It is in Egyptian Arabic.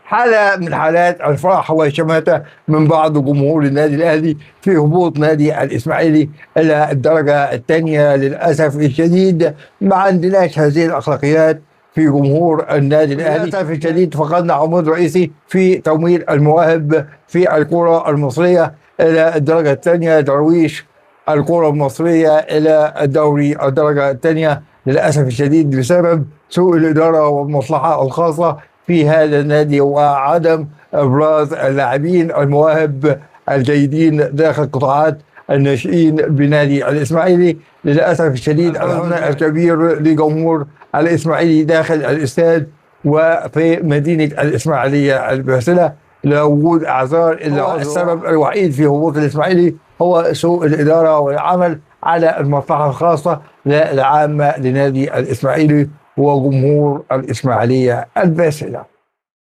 حالة من حالات الفرح والشماتة من بعض جمهور النادي الأهلي في هبوط نادي الإسماعيلي إلى الدرجة الثانية. للأسف الشديد ما عندناش هذه الأخلاقيات في جمهور النادي الأهلي. للأسف الشديد فقدنا عمود رئيسي في تمويل المواهب في الكرة المصرية إلى الدرجة الثانية، درويش الكرة المصرية إلى الدوري الدرجة الثانية للأسف الشديد بسبب سوء الإدارة والمصلحة الخاصة في هذا النادي وعدم إبراز اللاعبين المواهب الجيدين داخل قطاعات الناشئين بنادي الإسماعيلي. للأسف الشديد الحزن الكبير لجمهور الإسماعيلي داخل الاستاد وفي مدينة الإسماعيلية الباسلة، لا وجود أعذار إلا السبب الوحيد في هبوط الإسماعيلي هو سوء الإدارة والعمل على المصلحة الخاصة لا العامة لنادي الإسماعيلي وجمهور الإسماعيلية الباسلة.